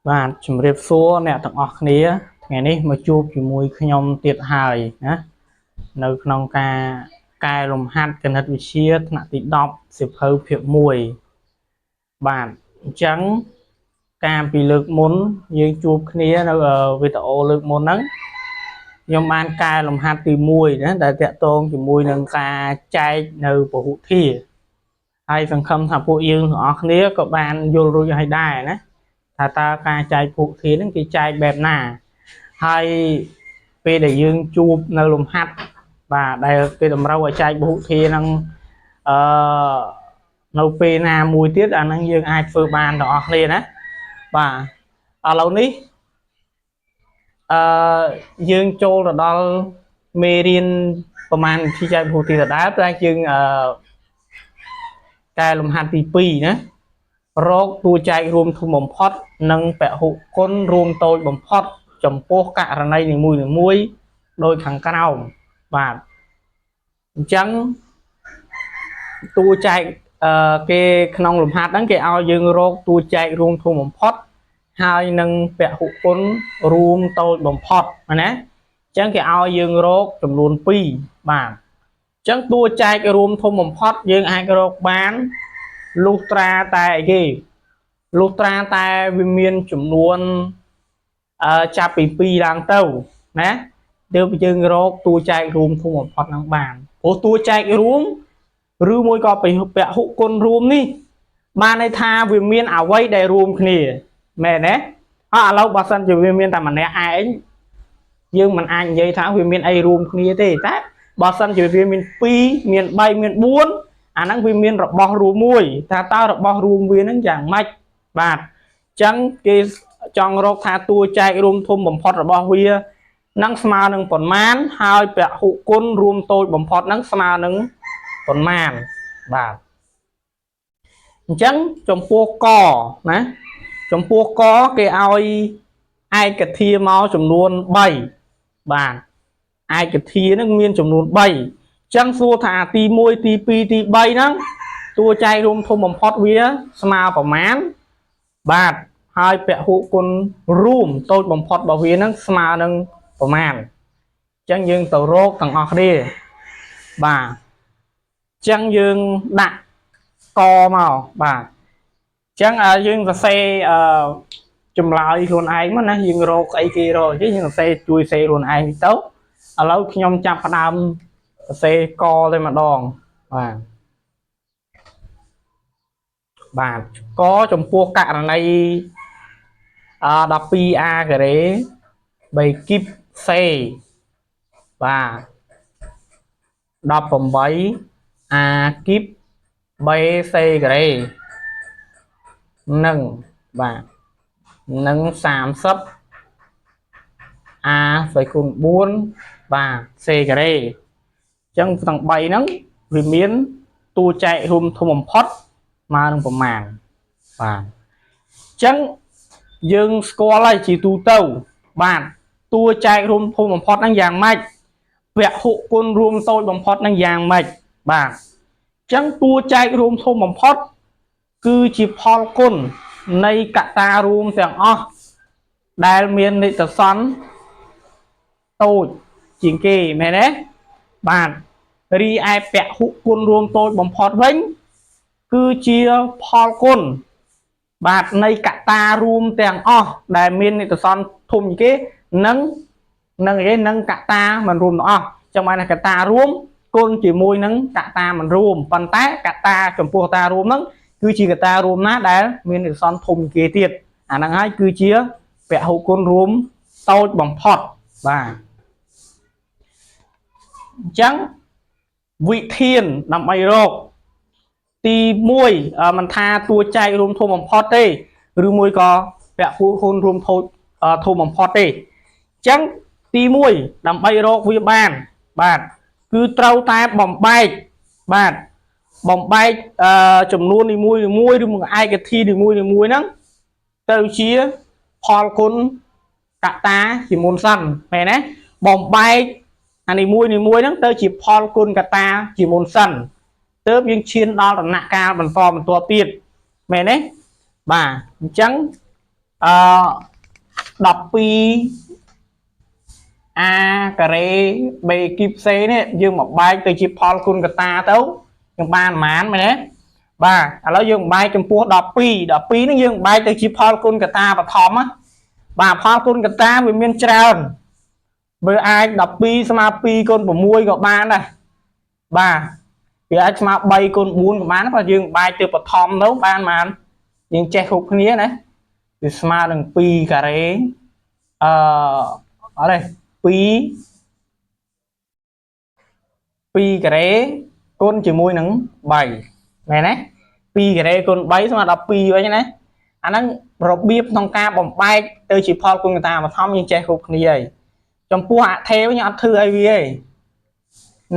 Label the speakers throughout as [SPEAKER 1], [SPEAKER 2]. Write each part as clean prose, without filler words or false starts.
[SPEAKER 1] បាទជំរាបសួរអ្នកទាំងអស់គ្នាថ្ងៃនេះមកជួបជាមួយខ្ញុំទៀតហើយណានៅក្នុងការកែលំហាត់គណិតវិទ្យាថ្នាក់ទី10សៀវភៅភាគ1បាទអញ្ចឹងកាលពីលើកមុនយើងជួបគ្នានៅវីដេអូលើកមុនហ្នឹងខ្ញុំបានកែលំហាត់ទី1ណាដែលតាក់ទងជាមួយនឹងការចែកនៅពហុធាហើយសង្ឃឹមថាពួកយើងទាំងអស់គ្នាក៏បានយល់រួចហើយដែរណា ថាតើការចែកភោគធាហ្នឹងគេចែកបែបណាហើយពេលដែលយើងជួបនៅលំហាត់បាទដែលគេតម្រូវឲ្យចែកពហុធាហ្នឹងអឺនៅពេលណាមួយទៀតអាហ្នឹងយើងអាចធ្វើបានទាំងអស់គ្នាណាបាទឥឡូវនេះអឺយើងចូលទៅដល់មេរៀនប្រមាណវិធីចែកពហុធាដដែលតែយើងអឺកែលំហាត់ទី2ណា រកតួចែករួមធំបំផុត និងពហុគុណរួមតូចបំផុត ចំពោះករណីនីមួយៗដោយខាងក្រោមបាទអញ្ចឹងតួចែកអឺគេក្នុងលំហាត់ហ្នឹងគេឲ្យយើងរកតួចែករួមធំបំផុត ហើយនឹងពហុគុណរួមតូចបំផុតណាអញ្ចឹងគេឲ្យយើងរកចំនួន2បាទអញ្ចឹងតួចែករួមធំបំផុតយើងអាចរកបានលុះត្រាតែអីគេលុះត្រាតែវាមានចំនួនអឺចាប់ពី2ឡើងទៅណាទើបយើងរកតួចែករួមធំបំផុតនឹងបានព្រោះតួចែករួមឬមួយក៏ពហុគុណរួមនេះបានន័យថាវាមានអ្វីដែលរួមគ្នាមែនទេអត់ឥឡូវបើសិនជាវាមានតែម្នាក់ឯងយើងមិនអាចនិយាយថាវាមានអីរួមគ្នាទេតែបើសិនជាវាមាន2មាន3មាន4អាហ្នឹងវាមានរបស់រួមមួយថាតើរបស់រួមវាហ្នឹងយ៉ាងម៉េចបាទអញ្ចឹងគេចង់រកថាតួចែករួមធំបំផុតរបស់វានឹងស្មើនឹងប៉ុន្មានហើយពហុគុណរួមតូចបំផុតនឹងស្មើនឹងប៉ុន្មានបាទអញ្ចឹងចំពោះកណាចំពោះកគេឲ្យឯកធាមកចំនួន3បាទឯកធានឹងមានចំនួន3អញ្ចឹងសួរថាទី1ទី2ទី3ហ្នឹងតួចែករួមធំបំផុតវាស្មើប្រមាណបាទហើយពហុគុណរួមតូចបំផុតរបស់វាហ្នឹងស្មើនឹងប្រមាណអញ្ចឹងយើងទៅរកទាំងអស់គ្នាបាទអញ្ចឹងយើងដាក់កមកបាទអញ្ចឹងយើងសរសេរអឺចម្លើយខ្លួនឯងមកណាយើងរកស្អីគេរកអញ្ចឹងយើងសរសេរជួយសេខ្លួនឯងទៅឥឡូវខ្ញុំចាប់ផ្ដើមសរសេរកតែម្ដងបាទបាទកចំពោះករណីអ 12a ការ៉េ3គីប c បាទ18 a គីប b c ការ៉េនិងបាទនិង30 a ស្វ័យគុណ4បាទ c ការ៉េអញ្ចឹងទាំង3ហ្នឹងវាមានតួចែករួមធំបំផុតមកនឹងប្រមាណបាទអញ្ចឹងយើងស្គាល់ហើយជាទូទៅបាទតួចែករួមធំបំផុតហ្នឹងយ៉ាងម៉េចពហុគុណរួមតូចបំផុតហ្នឹងយ៉ាងម៉េចបាទអញ្ចឹងតួចែករួមធំបំផុត គឺជាផលគុណនៃកត្តារួមទាំងអស់ដែលមាននិតសន្នតូចជាងគេមែនទេបាទរីឯពហុគុណរួមតូចបំផុតវិញគឺជាផលគុណបាទនៃកត្តារួមទាំងអស់ដែលមាននិតសន្នធំជាងគេនិងនឹងគេនិងកត្តាមិនរួមទាំងអស់ចឹងបានថាកត្តារួមគុណជាមួយនឹងកត្តាមិនរួមប៉ុន្តែកត្តាចំពោះកត្តារួមហ្នឹងគឺជាកត្តារួមណាដែលមាននិតសន្នធំជាងគេទៀតអាហ្នឹងហើយគឺជាពហុគុណរួមតូចបំផុតបាទអញ្ចឹងវិធានដើម្បីរកទី1មិនថាតួចែករួមធំបំផុតទេឬមួយក៏ពហុគុណរួមធំធំបំផុតទេអញ្ចឹងទី1ដើម្បីរកវាបានបាទគឺត្រូវតែបំបែកបាទបំបែកអឺចំនួននីមួយៗឬមួយឯកធានីមួយៗហ្នឹងទៅជាផលគុណកត្តាជាមុនសិនមែនទេបំបែកអានីមួយនីមួយហ្នឹងទៅជាផលគុណកត្តាជាមុនសិនទើបយើងឈានដល់ដំណាក់កាលបន្តបន្ទាប់ទៀតមែនទេបាទអញ្ចឹង អឺ12 a ការ៉េ b គីប c នេះយើងមកបែកទៅជាផលគុណកតាទៅយើងបានប៉ុន្មានមែនទេបាទឥឡូវយើងបែកចំពោះ12 12នេះយើងបែកទៅជាផលគុណកតាបឋមណាបាទផលគុណកតាវាមានច្រើនបើអាច12ស្មើ2គុណ6ក៏បានដែរបាទវាអាចស្មើ3គុណ4ក៏បានបើយើងបែកទៅបឋមទៅបានប៉ុន្មានយើងចេះគ្រប់គ្នាណាវាស្មើនឹង2ការ៉េអឺអត់ទេ2 2ការ៉េគុណជាមួយនឹង3មែនទេ2ការ៉េគុណ3ស្មើ12វិញណាអាហ្នឹងរបៀបក្នុងការបំបែកទៅជាផលគុណកតាបឋមយើងចេះគ្រប់គ្នាហើយចំពោះអថេវិញអត់ធ្វើអីវាទេ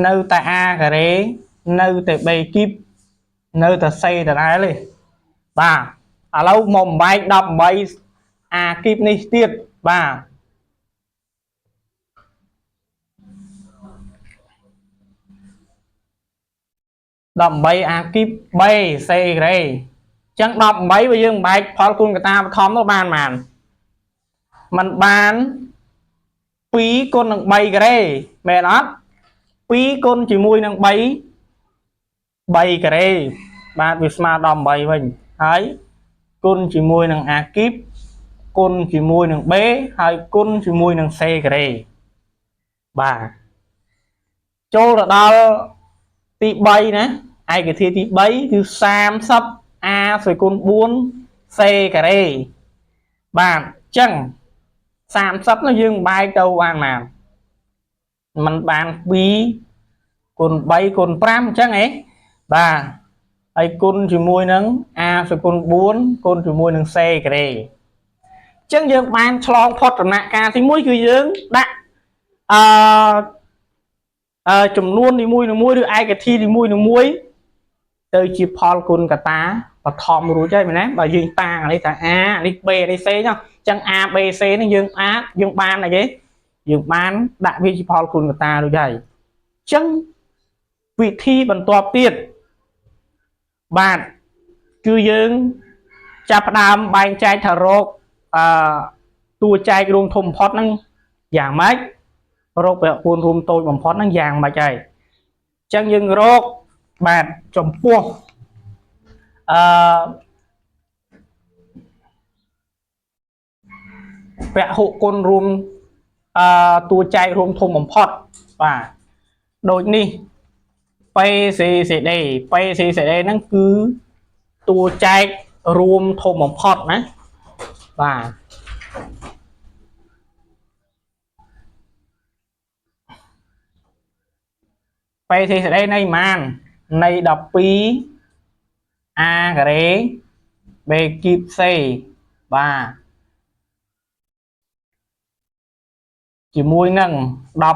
[SPEAKER 1] នៅតែ a ការ៉េនៅតែ b គីបនៅតែ c ដដែលទេបាទឥឡូវមកបំបែក18 a គីបនេះទៀតបាទ18 a គីប b c ការ៉េអញ្ចឹង18បើយើងបែកផលគុណកតាបឋមទៅបានប៉ុន្មានมันបាន2គុណនឹង3ការ៉េមែនអត់2គុណជាមួយនឹង3 3ការ៉េបាទវាស្មើ18វិញហើយគុណជាមួយនឹង a គីបគុណជាមួយនឹង b ហើយគុណជាមួយនឹង c ការ៉េបាទចូលទៅដល់ទី3ណាឯកធាតុទី3គឺ30 a ស្វ័យគុណ4 c ការ៉េបាទអញ្ចឹង30នោះយើងបែកទៅបានប៉ុន្មានมันបាន2គុណ3គុណ5អញ្ចឹងហ៎បាទហើយគុណជាមួយនឹង a ស្វ័យគុណ4គុណជាមួយនឹង c ការ៉េអញ្ចឹងយើងបានឆ្លងផុតដំណាក់កាលទី1គឺយើងដាក់អឺអឺចំនួននីមួយៗឬឯកធាតុនីមួយៗទៅជាផលគុណកតាបឋមរួចហើយមែនទេបើយើងតាំងអានេះថា A នេះ B នេះ C ចុះអញ្ចឹង A B C នេះយើងអាចយើងបានអីគេយើងបានដាក់វាជាផលគុណកតារួចហើយអញ្ចឹងវិធីបន្ទាប់ទៀតបាទគឺយើងចាប់ផ្ដើមបែងចែកថារកអឺតួចែករួមធំបំផុតហ្នឹងយ៉ាងម៉េចរកពហុរួមតូចបំផុតហ្នឹងយ៉ាងម៉េចហើយអញ្ចឹងយើងរកបាទចំពោះអឺពហុគុណរួមអឺតួចែករួមធំបំផុតបាទដូចនេះ PCCD PCCD ហ្នឹងគឺតួចែករួមធំបំផុតណាបាទ PCCD នៃប៉ុន្មាននៃ12 A ការ៉េ B គីប C បាទជាមួយនឹង18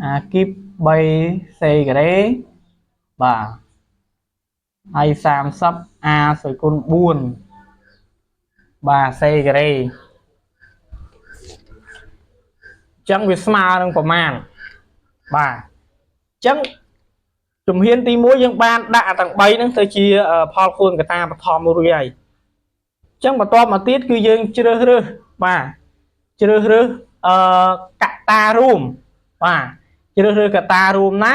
[SPEAKER 1] A គីប B C ការ៉េបាទហើយ30 A ស្វ័យគុណ4បាទ C ការ៉េអញ្ចឹងវាស្មើនឹងប្រមាណបាទអញ្ចឹងជំហានទី1យើងបានដាក់ទាំង3ហ្នឹងទៅជាផលគុណកតាបឋមរួចហើយអញ្ចឹងបន្ទាប់មកទៀតគឺយើងជ្រើសរើសបាទជ្រើសរើសអឺកតារួមបាទជ្រើសរើសកតារួមណា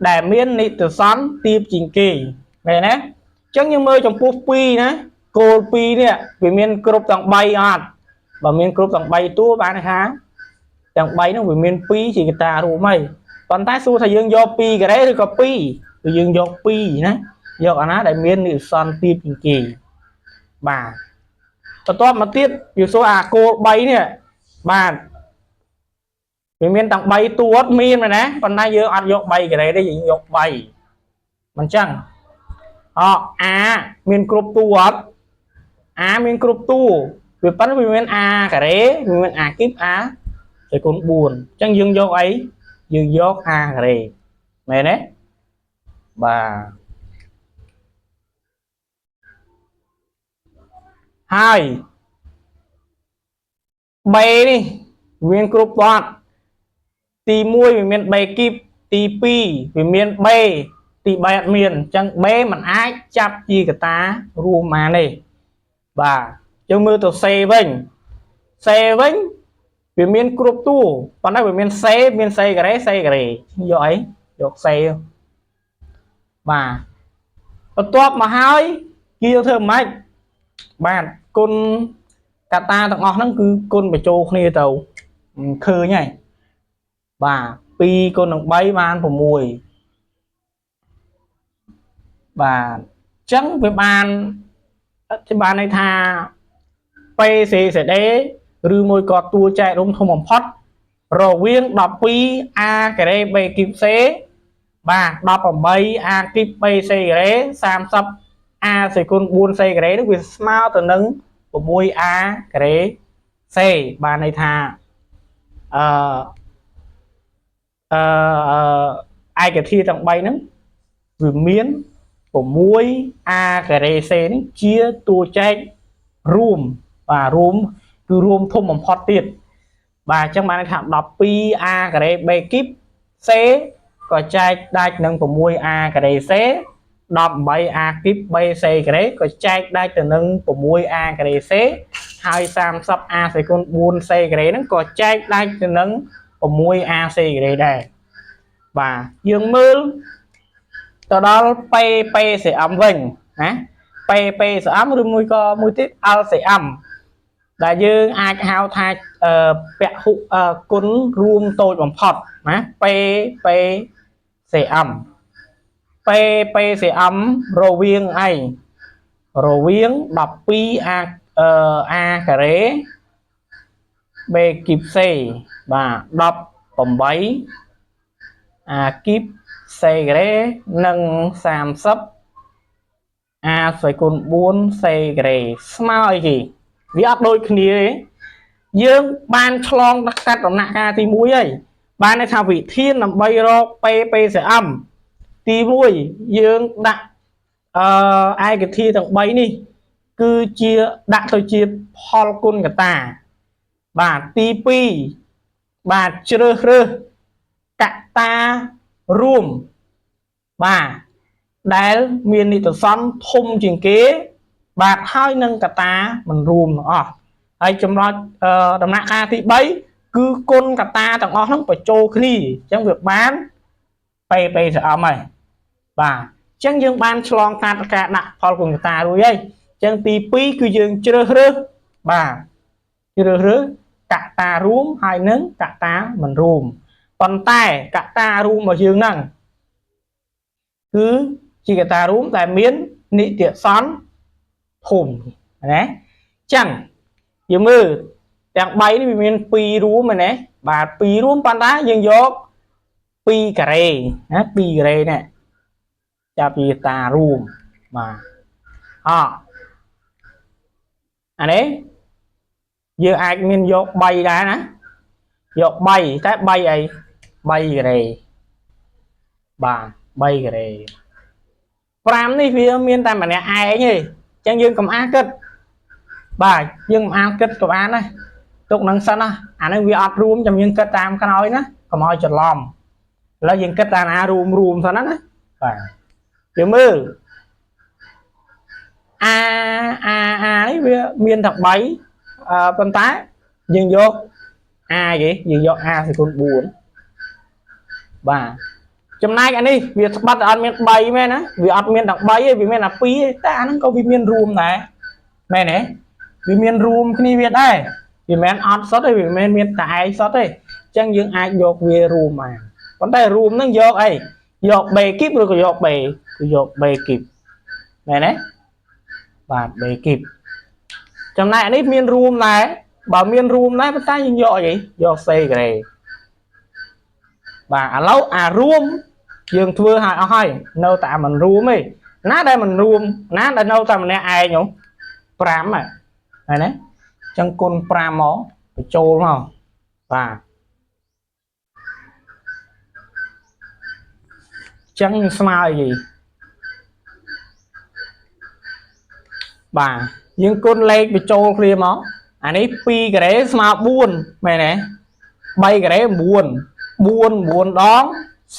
[SPEAKER 1] ដែលមាននិទសន្នទាបជាងគេមែនទេអញ្ចឹងយើងមើលចំពោះ2ណាគោល2នេះវាមានគ្រប់ទាំង3អត់បើមានគ្រប់ទាំង3តួបានថាទាំង3ហ្នឹងវាមាន2ជាកតារួមហើយប៉ុន្តែសួរថាយើងយក2ការ៉េឬក៏2គឺយើងយក2ណាយកអាណាដែលមាននិស្សន្នទាបជាងគេបាទបន្ទាប់មកទៀតវាសួរអាគោល3នេះបាទវាមានទាំង3តួអត់មានមែនណាប៉ុន្តែយើងអត់យក3ការ៉េទេយើងយក3មិនចឹងអអាមានគ្រប់តួអត់អាមានគ្រប់តួវាប៉ុន្តែវាមាន a ការ៉េវាមាន a គីប a ទៅគុណ4អញ្ចឹងយើងយកអីយើងយក a ការ៉េមែនទេបាទហើយ B នេះមានគ្រប់តអត់ទី1វាមាន B គីបទី2វាមាន B ទី3អត់មានអញ្ចឹង B มันអាចចាប់ជាកតារួមបានទេបាទយើងមើលទៅ C វិញ C វិញវាមានគ្រប់តួប៉ុន្តែវាមាន C មាន C ការ៉េ C ការ៉េយកអីយក C បាទបន្ទាប់មកហើយគេយកធ្វើម៉េចបាទគុណកតាទាំងអស់ហ្នឹងគឺគុណបញ្ចូលគ្នាទៅឃើញហើយបាទ2គុណនឹង3បាន6បាទអញ្ចឹងវាបានបានន័យថា PCCD ឬមួយក៏តួចែករួមធំបំផុតរវាង12 A ការ៉េ B គីប C បាទ18 A គីប B C ការ៉េ30 A សេគុណ4 C ការ៉េនេះវាស្មើទៅនឹង 6A ការ៉េ C បានន័យថាអឺអឺឯកធាតុទាំង3ហ្នឹងវាមាន 6A ការ៉េ C នេះជាតួចែករួមបាទរួមគឺរួមធំបំផុតទៀតបាទអញ្ចឹងបានន័យថា 12A ការ៉េ B គីប C ក៏ចែកដាច់នឹង 6A ការ៉េ C 18A គីប BC ការ៉េក៏ចែកដាច់ទៅនឹង 6A ការ៉េ C ហើយ 30A សេគុណ 4C ការ៉េហ្នឹងក៏ចែកដាច់ទៅនឹង 6AC ការ៉េដែរបាទយើងមើលទៅដល់ PPCM វិញណា PPCM ឬមួយក៏មួយទៀត LCM ដែលយើងអាចហៅថាពហុគុណរួមតូចបំផុតណា PPCM PPCM រវាងអីរវាង 12A អឺ A ការ៉េ B គីប C បាទ18 A គីប C ការ៉េនិង30 A ស្វ័យគុណ4 C ការ៉េស្មើអីគេវាអត់ដូចគ្នាទេយើងបានឆ្លងកាត់ដំណាក់កាលទី1ហើយបានន័យថាវិធានដើម្បីរក PPCM ទី1យើងដាក់អឺឯកធាទាំង3នេះ គឺជាដាក់ទៅជាផលគុណកតាបាទទី2បាទជ្រើសរើសកតារួមបាទដែលមាននិតសន្នធំជាងគេ បាទហើយនឹងកតាមិនរួមទាំងអស់ហើយចំណុចដំណាក់កាលទី3គឺគុណកតាទាំងអស់ហ្នឹងបញ្ចូលគ្នាអញ្ចឹងវាបាន PPCM ហើយបាទអញ្ចឹងយើងបានឆ្លងកាត់ការដាក់ផលគុណកតារួចហើយអញ្ចឹងទី2គឺយើងជ្រើសរើសបាទជ្រើសរើសកតារួមហើយនឹងកតាមិនរួមប៉ុន្តែកតារួមរបស់យើងហ្នឹងគឺជាកតារួមដែលមាននិតិសន្នធំណាអញ្ចឹងយើងមើលទាំង3នេះវាមាន2រួមណាបាទ2រួមប៉ុន្តែយើងយក2ការ៉េណា2ការ៉េនេះចាប់ពីតារួមបាទអអានេះយើងអាចមានយក3ដែរណាយក3តែ3អី3ការ៉េបាទ3ការ៉េ5នេះវាមានតែម្នាក់ឯងទេអញ្ចឹងយើងកុំអាគិតបាទយើងមិនអាគិតក៏បានដែរទុកនឹងសិនណាអានេះវាអត់រួមចាំយើងគិតតាមក្រោយណាកុំឲ្យច្រឡំឥឡូវយើងគិតតាមណារួមរួមសិនណាណាបាទយើងមើលអាអាអានេះវាមានតែ3អឺប៉ុន្តែយើងយក A គេយើងយក A សេគុណ4បាទចំណែកអានេះវាស្បាត់អត់មាន3មែនណាវាអត់មានទាំង3ទេវាមានតែ2ទេតែអាហ្នឹងក៏វាមានរួមដែរមែនទេវាមានរួមគ្នាវាដែរវាមិនមែនអត់សុទ្ធទេវាមិនមែនមានតែឯងសុទ្ធទេអញ្ចឹងយើងអាចយកវារួមបានប៉ុន្តែរួមហ្នឹងយកអីយក B គីបឬក៏យក B គឺយក B គីបមែនទេបាទ B គីបចំណែកអានេះមានរួមដែរបើមានរួមដែរប៉ុន្តែយើងយកអីយក C ការ៉េបាទឥឡូវអារួមយើងធ្វើឲ្យអស់ហើយនៅតែមិនរួមទេណាដែលមិនរួមណាដែលនៅតែម្នាក់ឯងនោះ5ហ្នឹងហើយណាអញ្ចឹងគុណ5មកបញ្ចូលមកបាទអញ្ចឹងស្មើអីបាទយើងគុណលេខបញ្ចូលគ្នាមកអានេះ2ការ៉េស្មើ4មែនទេ3ការ៉េ9 4 9ដង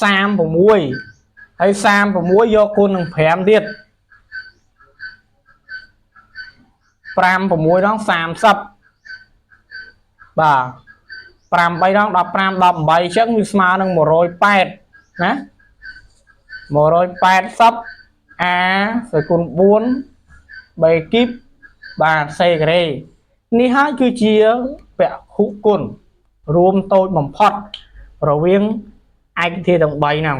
[SPEAKER 1] 36 ហើយ36យកគុណនឹង5ទៀត5 6ដង30បាទ5 3ដង15 18អញ្ចឹងវាស្មើនឹង180ណា180 a ស្វ័យគុណ4 b គីបបាទ c ការ៉េនេះហើយគឺជាពហុគុណរួមតូចបំផុតរវាងឯកធាតុទាំង3ហ្នឹង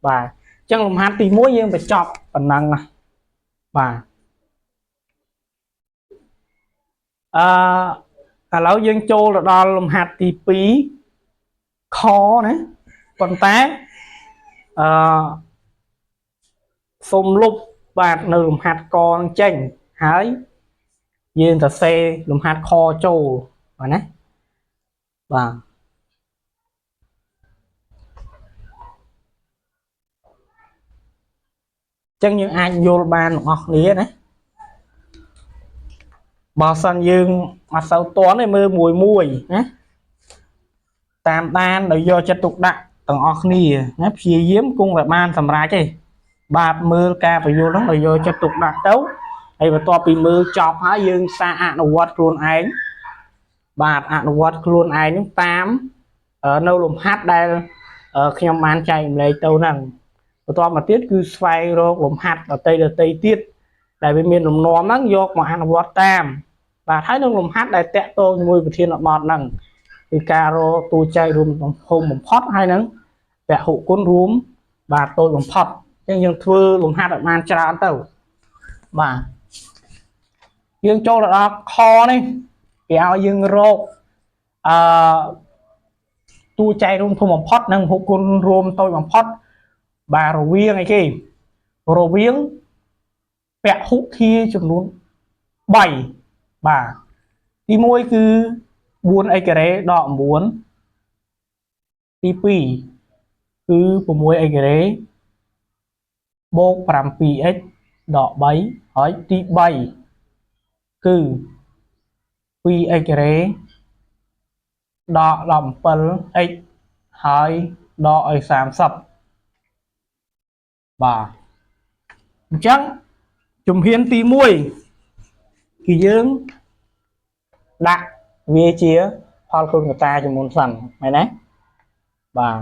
[SPEAKER 1] បាទអញ្ចឹងលំហាត់ទី1យើងបញ្ចប់ប៉ុណ្ណឹងណាបាទឥឡូវយើងចូលទៅដល់លំហាត់ទី2ខណាប៉ុន្តែអឺសូមលុបបាទនៅលំហាត់កនឹងចេញហើយយើងទៅសេលំហាត់ខចូលបាទណាបាទចឹងយើងអាចយល់បានទាំងអស់គ្នាណាបើសិនយើងអត់សូវតន់ទេមើលមួយមួយណាតាមដានដោយយកចិត្តទុកដាក់ទាំងអស់គ្នាណាព្យាយាមគង់តែបានសម្រេចទេបាទមើលការបញ្យល់ហ្នឹងដោយយកចិត្តទុកដាក់ទៅហើយបន្ទាប់ពីមើលចប់ហើយយើងសាកអនុវត្តខ្លួនឯងបាទអនុវត្តខ្លួនឯងហ្នឹងតាមនៅលំហាត់ដែលខ្ញុំបានចែករំលែកទៅហ្នឹងបន្ទាប់មកទៀតគឺស្វែងរកលំហាត់ដតីដតីទៀតដែលវាមានលំនាំហ្នឹងយកមកអនុវត្តតាមបាទហើយនឹងលំហាត់ដែលតាក់ទងជាមួយប្រធានបទហ្នឹងគឺការរកតួចែករួមទំហំបំផុតហើយនឹងពហុគុណរួមបាទតូចបំផុតអញ្ចឹងយើងធ្វើលំហាត់ឲ្យបានច្រើនទៅបាទយើងចូលទៅដល់ខនេះគេឲ្យយើងរកអឺតួចែករួមធំបំផុតនិងពហុគុណរួមតូចបំផុតបាទរវាងអីគេរវាងពហុធាចំនួន3បាទទី1គឺ 4x ការ៉េដក9ទី2គឺ 6x ការ៉េបូក 7x ដក3ហើយទី3គឺ 2x ការ៉េដក 17x ហើយដកឲ្យ30បាទអញ្ចឹងជំហានទី1គឺយើងដាក់វាជាផលគុណកតាចំនួនសិនមែនទេបាទ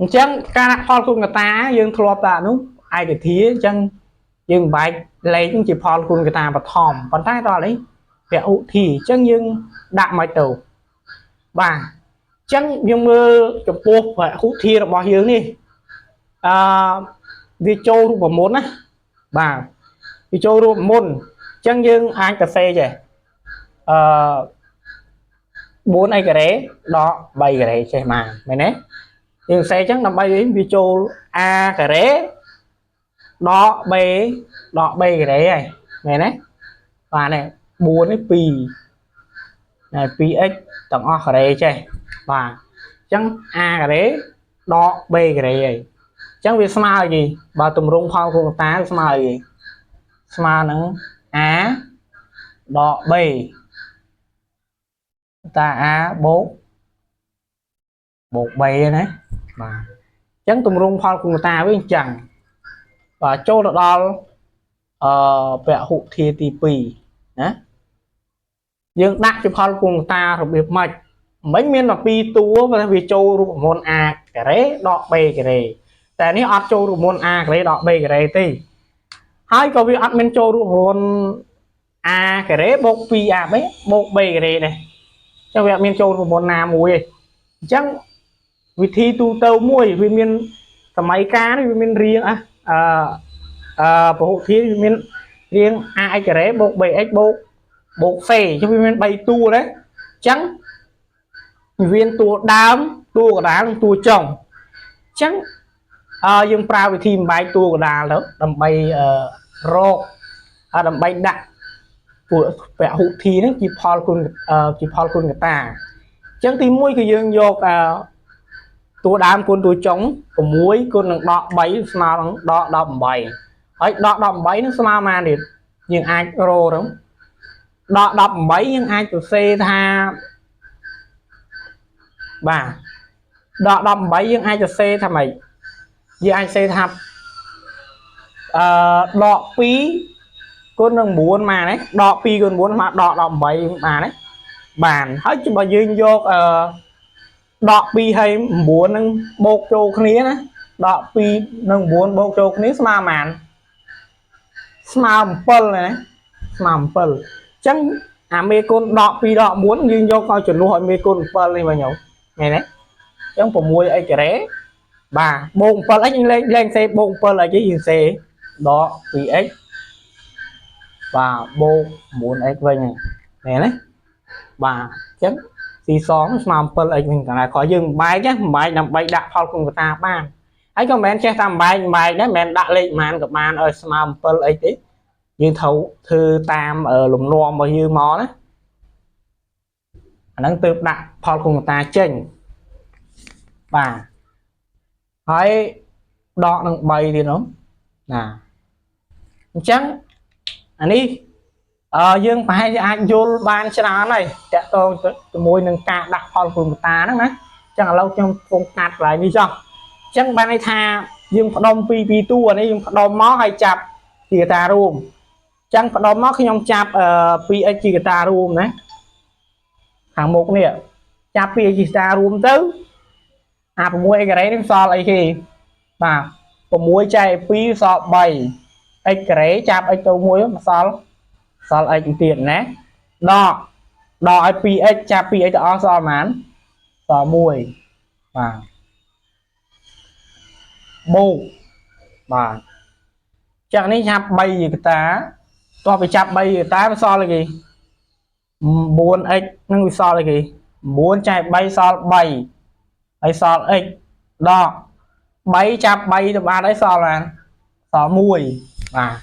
[SPEAKER 1] អញ្ចឹងការដាក់ផលគុណកតាយើងធ្លាប់ដាក់នោះឯកធាអញ្ចឹងយើងបែកលេខជាផលគុណកតាបឋមប៉ុន្តែដល់នេះពហុធីអញ្ចឹងយើងដាក់មកទៅបាទអញ្ចឹងយើងមើលចំពោះពហុធារបស់យើងនេះអឺវាចូលរូបមន្តណាបាទវាចូលរូបមន្តអញ្ចឹងយើងអាចសរសេរចេះអឺ 4x ការ៉េដក3ការ៉េចេះមកមែនទេយើងសរសេរអញ្ចឹងដើម្បីវាចូល a ការ៉េដក b ដក b ការ៉េហើយមែនទេបាទនេះ4នេះ2ណែ 2x ទាំងអស់ការ៉េចេះបាទអញ្ចឹង a ការ៉េដក b ការ៉េហើយអញ្ចឹងវាស្មើអីគេបើទម្រង់ផលគុណកតាវាស្មើអីគេស្មើនឹង a ដក b តា a បូកបូក b ណាបាទអញ្ចឹងទម្រង់ផលគុណកតាវាអញ្ចឹងបាទចូលទៅដល់ពហុធាទី2ណាយើងដាក់ជាផលគុណកតារបៀបម៉េចមិញមានតែ2តួតែវាចូលរូបមន្ត a ការ៉េដក b ការ៉េតែនេះអត់ចូលរូបមន្ត a ការ៉េដក b ការ៉េទេហើយក៏វាអត់មានចូលរូបមន្ត a ការ៉េបូក 2ab បូក b ការ៉េដែរចឹងវាអត់មានចូលរូបមន្តណាមួយទេអញ្ចឹងវិធីទូទៅមួយវាមានសម័យកាលនេះវាមានរៀងអឺអឺពហុធាវាមានរៀង ax ការ៉េបូក bx បូកបូក c អញ្ចឹងវាមាន3តួដែរអញ្ចឹងវាមានតួដើមតួកណ្ដាលនិងតួចុងអញ្ចឹងអឺយើងប្រើវិធីបំបែកតួកណ្ដាលទៅដើម្បីអឺរកដើម្បីដាក់ពួកពហុធីហ្នឹងជាផលគុណជាផលគុណកតាអញ្ចឹងទី1គឺយើងយកអឺតួដើមគុណតួចុង6គុណនឹងដក3ស្មើនឹងដក18ហើយដក18ហ្នឹងស្មើប៉ុន្មានទៀតយើងអាចរកទៅដក18យើងអាចសរសេរថាបាទ ដក18យើងអាចសរសេរថាម៉េចយើងអាចសរសេរថាអឺដក2គុណនឹង9មកណាដក2គុណ9មកដក18បានណាបានហើយបើយើងយកអឺដក2ហើយ9នឹងបូកចូលគ្នាណាដក2និង9បូកចូលគ្នាស្មើប៉ុន្មានស្មើ7ណាស្មើ7អញ្ចឹងអាមេគុណដក2ដក9យើងយកឲ្យចំនួនឲ្យមេគុណ7នេះវិញហ្នឹងមែនទេអញ្ចឹង 6x ការ៉េបាទបូក 7x យើងលេងលេងសេបូក 7x យើងសេដក 2x បាទបូក 9x វិញហ្នឹងមែនទេបាទអញ្ចឹងស៊ីសងស្មើ 7x វិញតែគ្រាន់យើងបំបែកណាបំបែកដើម្បីដាក់ផលគុណកតាបានហើយក៏មិនមែនចេះតែបំបែកបំបែកដែរមិនមែនដាក់លេខប៉ុន្មានក៏បានឲ្យស្មើ 7x ទេយើងត្រូវធ្វើតាមលំនាំរបស់យើងមកណាអាហ្នឹងទើបដាក់ផលគុណកតាចេញបាទហើយដកនឹង3ទៀតនោះណាអញ្ចឹងអានេះអឺយើងប្រហែលជាអាចយល់បានច្រើនហើយតកតងជាមួយនឹងការដាក់ផលគុណកតាហ្នឹងណាអញ្ចឹងឥឡូវខ្ញុំកំពុងកាត់កន្លែងនេះចុះអញ្ចឹងបានន័យថាយើងផ្ដុំពីពីរតួនេះយើងផ្ដុំមកហើយចាប់ជាកតារួមអញ្ចឹងផ្ដុំមកខ្ញុំចាប់អឺ 2x ជាកតារួមណាខាងមុខនេះចាប់ 2x ជាកតារួមទៅអា 6x ការ៉េនេះសល់អីគេបាទ6ចែក2សល់3 x ការ៉េចាប់ x ទៅ1មកសល់សល់ x ទៀតណាដកដកឲ្យ 2x ចាប់ 2x ទៅអស់សល់ប៉ុន្មានសល់1បាទបូកបាទចាក់នេះចាប់3ជាកតាតោះไปចាប់3ជាកតាវាសល់អីគេ 9x នឹងវាសល់អីគេ9ចែក3សល់3ហើយសល់ x ដក3ចាប់3ទៅបានអីសល់បានសល់1បាទ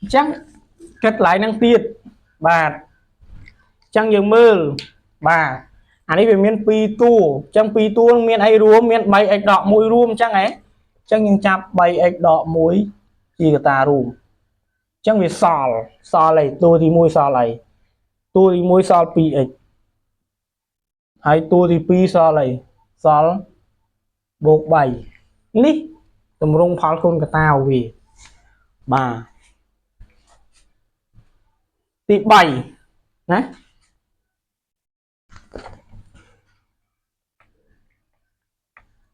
[SPEAKER 1] អញ្ចឹងគិតឡើងនឹងទៀតបាទអញ្ចឹងយើងមើលបាទអានេះវាមាន2តួអញ្ចឹង2តួនឹងមានអីរួមមាន 3x ដក1រួមអញ្ចឹងហ៎អញ្ចឹងយើងចាប់ 3x ដក1ជាកតារួមអញ្ចឹងវាសល់សល់អីតួទី1សល់អីតួទី1សល់ 2x ហើយតួទី2សល់អីសល់បូក3នេះទម្រង់ផលគុណកតាវាបាទទី3ណា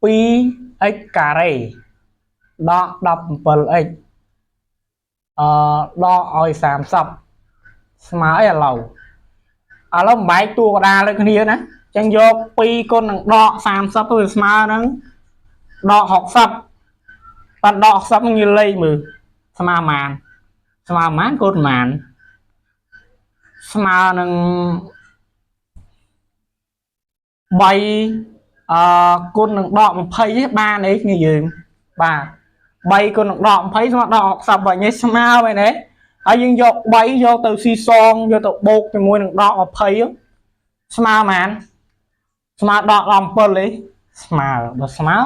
[SPEAKER 1] 2x ការ៉េដក 17x អឺដកឲ្យ30ស្មើអីឥឡូវឥឡូវបំបែកតួកដាលដូចគ្នាណាអញ្ចឹងយក2គុណនឹងដក30ទៅវាស្មើនឹងដក60ប៉ាត់ដក60នឹងយើងលេខមើលស្មើប៉ុន្មានស្មើប៉ុន្មានគុណប៉ុន្មានស្មើនឹង3អឺគុណនឹងដក20ទេបានអីគ្នាយើងបាទ3គុណនឹងដក20ស្មើដក60វិញឯងស្មើមែនទេហើយយើងយក3យកទៅស៊ីសងយកទៅបូកជាមួយនឹងដក20ស្មើប៉ុន្មានស្មើដក17ទេស្មើបើស្មើ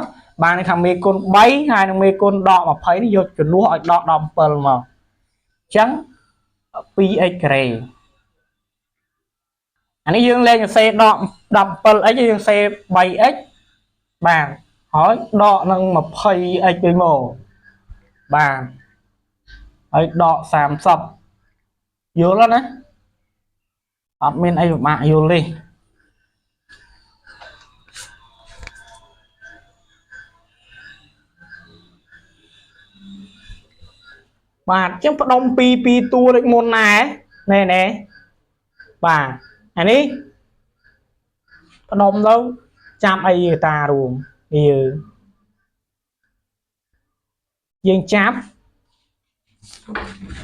[SPEAKER 1] បានន័យថាមេគុណ3ហើយនឹងមេគុណដក20នេះយកជំនួសឲ្យដក17មកអញ្ចឹង 2x ការ៉េអានេះយើងលេងសរសេរដក 17x យើងសេ 3x បាទហើយដកនឹង 20x វិញមកបាទហើយដក30យល់ណាអត់មានអីពិបាកយល់ទេបាទអញ្ចឹងផ្ដុំពីពីរតួដូចមុនដែរណែណែបាទអានេះផ្ដុំទៅចាប់អីតារួមយើងយើងចាប់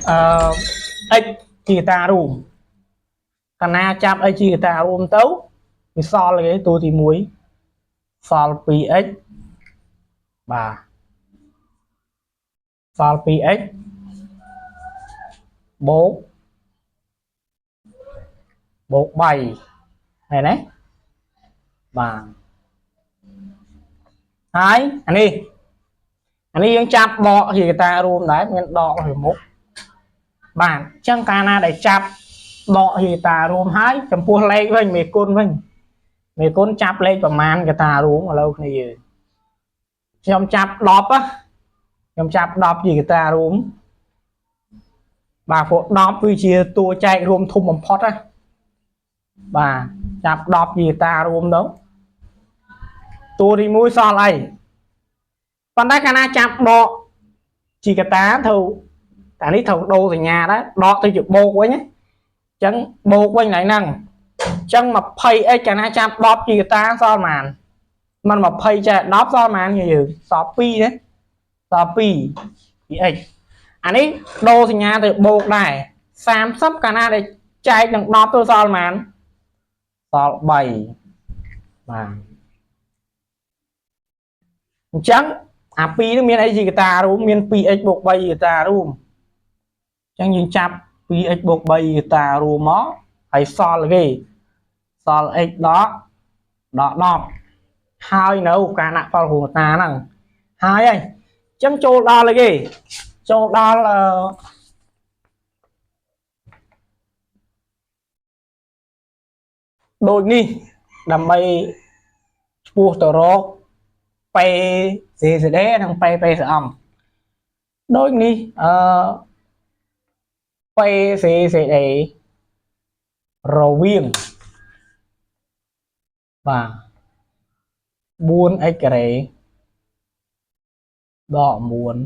[SPEAKER 1] អឺ x ជាតារួមកាលណាចាប់ x ជាតារួមទៅវាសល់គេតួទី1សល់ 2x បាទសល់ 2x បូកបូក3ឃើញទេបាទហើយអានេះអានេះយើងចាប់ដកជាកតារួមដែរមានដកពីមុខបាទអញ្ចឹងកាលណាដែលចាប់ដកជាកតារួមហើយចំពោះលេខវិញមេគុណវិញ មេគុណចាប់លេខប្រមាណកតារួមឥឡូវគ្នាយើងខ្ញុំចាប់10ណាខ្ញុំចាប់10ជាកតារួមបាទព្រោះ10គឺជាតួចែករួមធំបំផុតណាបាទចាប់10ជាកតារួមទៅតួទី1សល់អីប៉ុន្តែកាលណាចាប់ដកជាកតាត្រូវតែនេះត្រូវដូរសញ្ញាដែរដកទៅជាបូកវិញណាអញ្ចឹងបូកវិញឡើយហ្នឹងអញ្ចឹង 20x កាលណាចាប់10ជាកតាសល់ប៉ុន្មានមិន20ចែក10សល់ប៉ុន្មានយើងសល់2ណាសល់2 2x អានេះដូរសញ្ញាទៅបូកដែរ30កាលណាដែលចែកនឹង10ទៅសល់ប៉ុន្មានសល់3បាទអញ្ចឹងអា2នេះមានអីជាកតារួមមាន 2x បូក3ជាកតារួមអញ្ចឹងយើងចាប់ 2x បូក3កតារួមមកហើយសល់គេសល់ x ដកដក10ហើយនៅការដាក់ផលរួមកតាហ្នឹងហើយហើយអញ្ចឹងចូលដល់អីគេចូលដល់អឺដូចនេះដើម្បីឆ្ពោះទៅរក PCCD និង PPCM ដូចនេះអឺ PCCD រវាងបាទ 4x ការ៉េដក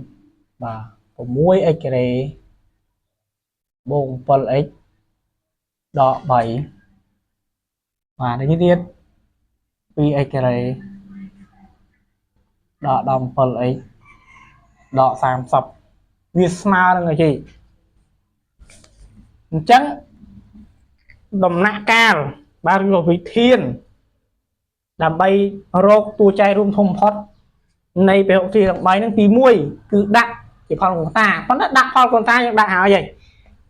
[SPEAKER 1] 9បាទ 6x ការ៉េបូក 7x ដក3បាទនេះទៀត 2x ការ៉េដក 17x ដក30វាស្មើនឹងអីគេអញ្ចឹងដំណាក់កាលបាទឬក៏វិធានដើម្បីរកតួចែករួមធំបំផុតនៃពហុធាតុទាំង3ហ្នឹងទី1គឺដាក់ជាផលកុងតាប៉ុន្តែដាក់ផលកុងតាយើងដាក់ហើយហើយ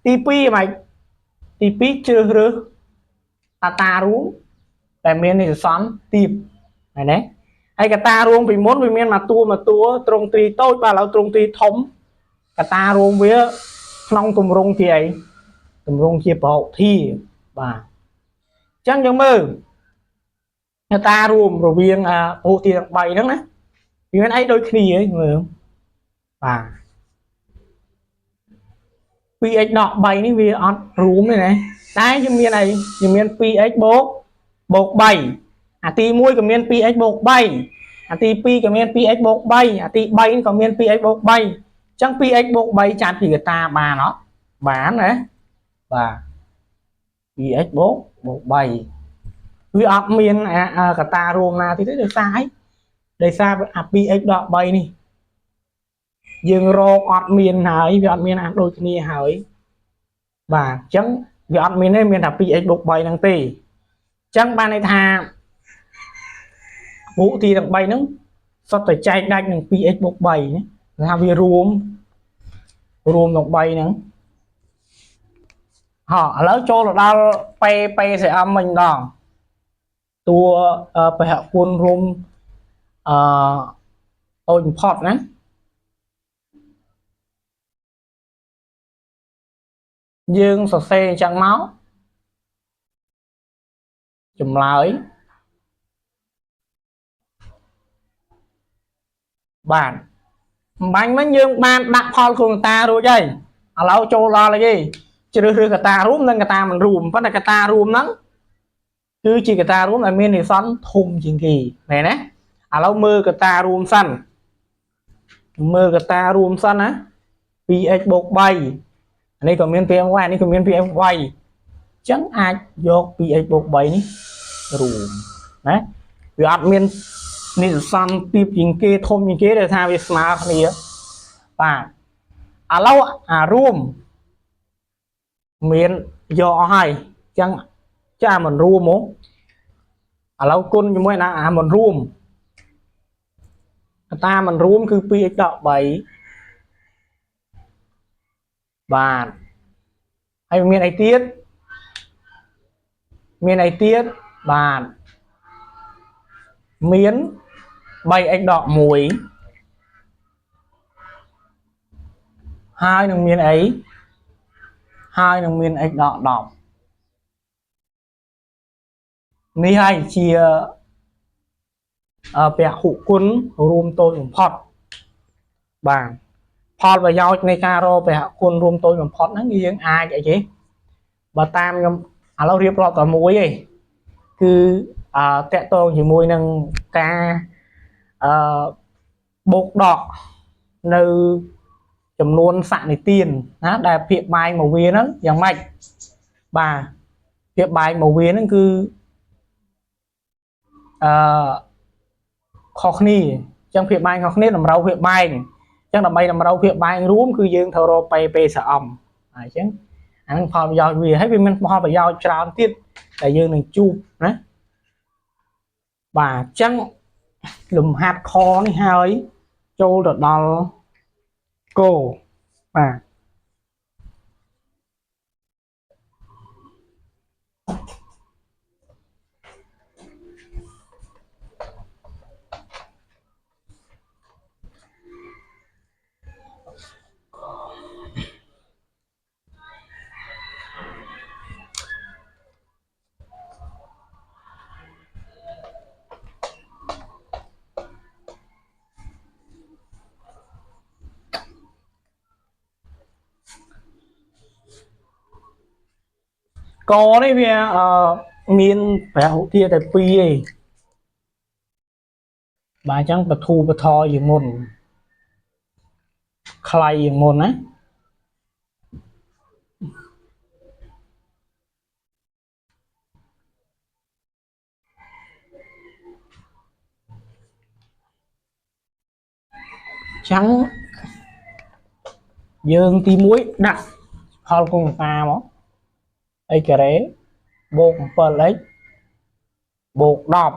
[SPEAKER 1] ទី2ហ្មងទី2ជ្រើសរើសអតារួមដែលមាននិស្សន្នទាបឃើញទេហើយកតារួមពីមុនវាមានមួយតួមួយតួត្រង់ទ្រីតូចបាទឥឡូវត្រង់ទ្រីធំកតារួមវាក្នុងទម្រង់ជាអីទម្រង់ជាពហុធាបាទអញ្ចឹងយើងមើលកតារួមរវាងពហុធាទាំង3ហ្នឹងណាវាមានអីដូចគ្នាឯងមើលបាទ 2x ដក3នេះវាអត់រួមទេណាតែយើងមានអីយើងមាន 2x បូកបូក3អាទី1ក៏មាន 2x បូក3អាទី2ក៏មាន 2x បូក3អាទី3ក៏មាន 2x បូក3អញ្ចឹង 2x បូក3ចាត់ពីកតាបានអត់បានណាបាទ 2x បូកបូក3វាអត់មានកតារួមណាទៀតទេដោយសារអីដោយសារអា 2x ដក3នេះយើងរកអត់មានហើយវាអត់មានអាដូចគ្នាហើយបាទអញ្ចឹងវាអត់មានទេមានតែ 2x បូក3ហ្នឹងទេអញ្ចឹងបានន័យថាមុខទីទាំង3ហ្នឹងសុទ្ធតែចែកដាច់នឹង 2x បូក3ណាថាវារួមរួមទាំង3ហ្នឹងហោះឥឡូវចូលទៅដល់ PPCM វិញម្ដងតួពហុគុណរួមអឺតូចបំផុតណាយើងសរសេរអញ្ចឹងមកចម្លើយបាទអំបញ្ញមិញយើងបានដាក់ផលគុណកតារួចហើយឥឡូវចូលដល់អីគេជ្រើសរើសកតារួមនិងកតាមិនរួមប៉ុន្តែកតារួមហ្នឹងគឺជាកតារួមដែលមាននិស្សន្នធំជាងគេមែនទេឥឡូវមើលកតារួមសិនមើលកតារួមសិនណា 2x បូក3អានេះក៏មាន 2x អានេះក៏មាន 2x 3អញ្ចឹងអាចយក 2x បូក3នេះរួមណាវាអត់មាននិស្សន្នទាបជាងគេធំជាងគេដែលថាវាស្មើគ្នាបាទឥឡូវអារួមមានយកអស់ហើយអញ្ចឹងចាមិនរួមមកឥឡូវគុណជាមួយណាអាមិនរួមកតាមិនរួមគឺ 2x ដក3បាទហើយមានអីទៀតមានអីទៀតបាទមាន 3x ដក1ហើយនឹងមានអីហើយនឹងមាន x ដក10 នេះហើយជាពហុគុណរួមតូចបំផុតបាទផលប្រយោជន៍នៃការរកពហុគុណរួមតូចបំផុតហ្នឹងយើងអាចអីគេបើតាមខ្ញុំឥឡូវរៀបរាប់តែមួយឯងគឺអឺតកតងជាមួយនឹងការអឺបូកដកនៅចំនួនសនិទានណាដែលភាគបែងមកវាហ្នឹងយ៉ាងម៉េចបាទភាគបែងមកវាហ្នឹងគឺអឺខុសគ្នាអញ្ចឹងភាគបែងខុសគ្នាតម្រូវភាគបែងអញ្ចឹងដើម្បីតម្រូវភាគបែងរួមគឺយើងត្រូវរក P P សអមអញ្ចឹងអាហ្នឹងផលប្រយោជន៍វាហើយវាមានផលប្រយោជន៍ច្រើនទៀតដែលយើងនឹងជួបណាបាទអញ្ចឹងលំហាត់ខនេះហើយចូលទៅដល់គោបាទកនេះវាអឺមានព្រះឧទាតែពីរឯងបាទអញ្ចឹងបធូបថជាងមុនខ្លៃជាងមុនណាចឹងយើងទី1ដាក់ផលគុណតាមក x ការ៉េបូក 7x បូក10បាទ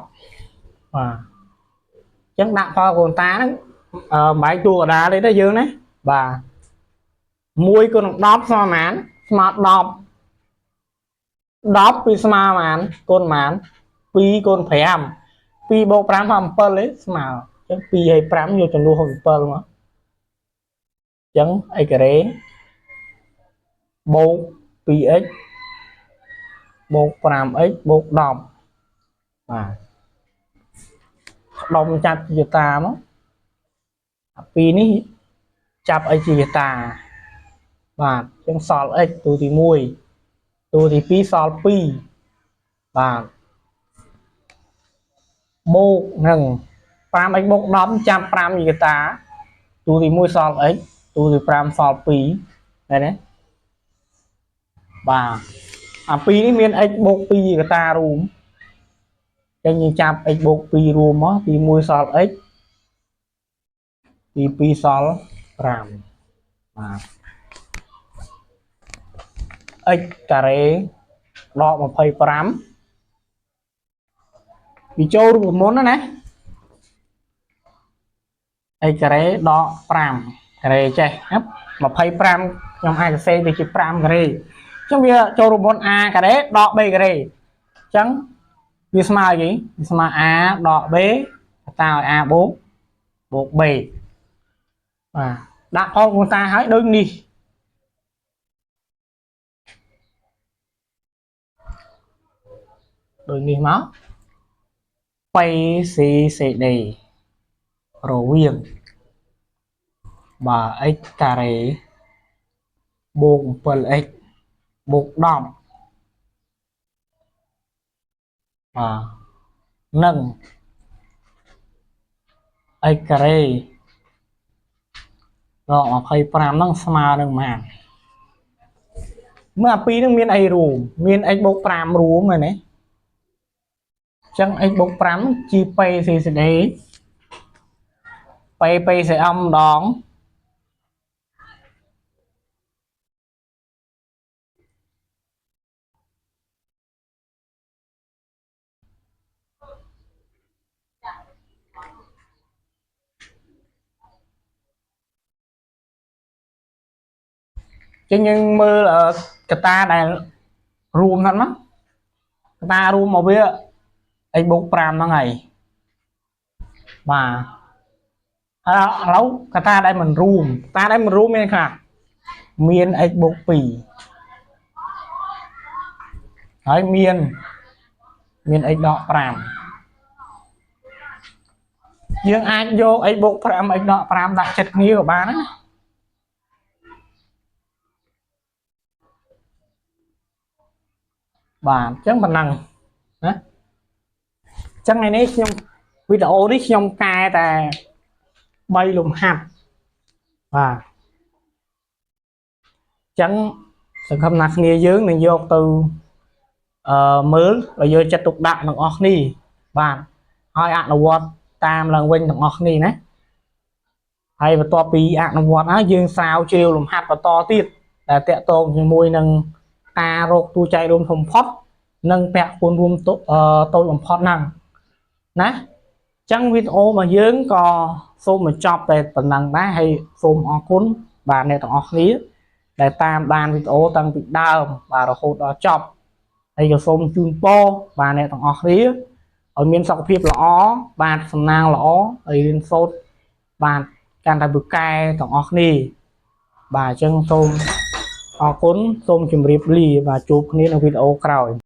[SPEAKER 1] អញ្ចឹងដាក់ផលគុណតាហ្នឹងអឺមិនបាច់តួកដាលទេយើងណាបាទ1គុណនឹង10ស្មើប៉ុន្មានស្មើ10 10ពីស្មើប៉ុន្មានគុណប៉ុន្មាន2គុណ5 2បូក5ស្មើ7ទេស្មើអញ្ចឹង2ហើយ5យកចំនួន67មកអញ្ចឹង x ការ៉េបូក 2x បូក 5x បូក10បាទផ្ដុំចាប់ជាតាមកអាពីរនេះចាប់អីជាតាបាទអញ្ចឹងសល់ x តួទី1តួទី2សល់2បាទបូកនឹង 5x បូក10ចាប់5ជាតាតួទី1សល់ x តួទី5សល់2ឃើញទេបាទអាពីរនេះមាន x បូក2កតារួមអញ្ចឹងយើងចាប់ x បូក2រួមមកទី1សល់ x ទី2សល់5បាទ x ការ៉េដក25វាចូលរូបមន្តណា x ការ៉េដក5ការ៉េចេះណា25ខ្ញុំអាចសរសេរវាជា5ការ៉េអញ្ចឹងវាចូលរូបមន្ត a ការ៉េដក b ការ៉េអញ្ចឹងវាស្មើអីគេវាស្មើ a ដក b តាឲ្យ a បូកបូក b បាទដាក់ផលគុណតាឲ្យដូចនេះដូចនេះមក P C C D រវាងបាទ x ការ៉េបូក 7x បូក10បាទនិង x ការ៉េដក25ហ្នឹងស្មើនឹងប៉ុន្មានមើលអាពីរហ្នឹងមានអីរួមមាន x បូក5រួមហ្នឹងណាអញ្ចឹង x បូក5ជា P C C D P P C M ម្ដងចឹងយើងមើលកតាដែលរួមហ្នឹងមកកតារួមមកវា x បូក5ហ្នឹងហើយបាទហើយឥឡូវកតាដែលមិនរួមកតាដែលមិនរួមមានខ្លះមាន x បូក2ហើយមាន មាន x ដក5យើងអាចយក x បូក5 x ដក5ដាក់ចិត្តគ្នាក៏បានណាបាទអញ្ចឹងប៉ុណ្ណឹងណាអញ្ចឹងថ្ងៃនេះខ្ញុំវីដេអូនេះខ្ញុំកែតែ3លំហាត់បាទអញ្ចឹងសង្ឃឹមថាគ្នាយើងនឹងយកទៅអឺមើលឲ្យយកចិត្តទុកដាក់ទាំងអស់គ្នាបាទហើយអនុវត្តតាមឡើងវិញទាំងអស់គ្នាណាហើយបន្ទាប់ពីអនុវត្តហើយយើងស្រាវជ្រាវលំហាត់បន្តទៀតដែលតាក់ទងជាមួយនឹងការរកតួចែករួមធំផុតនិងពហុរួមតូតូចបំផុតហ្នឹងណាអញ្ចឹងវីដេអូរបស់យើងក៏សូមបញ្ចប់តែប៉ុណ្ណឹងដែរហើយសូមអរគុណបាទអ្នកទាំងអស់គ្នាដែលតាមដានវីដេអូតាំងពីដើមបាទរហូតដល់ចប់ហើយក៏សូមជូនពរបាទអ្នកទាំងអស់គ្នាឲ្យមានសុខភាពល្អបាទសំណាងល្អហើយរៀនសូត្របាទកាន់តែពូកែទាំងអស់គ្នាបាទអញ្ចឹងសូមអរគុណសូមជម្រាបលាបាទជួបគ្នានៅវីដេអូក្រោយ។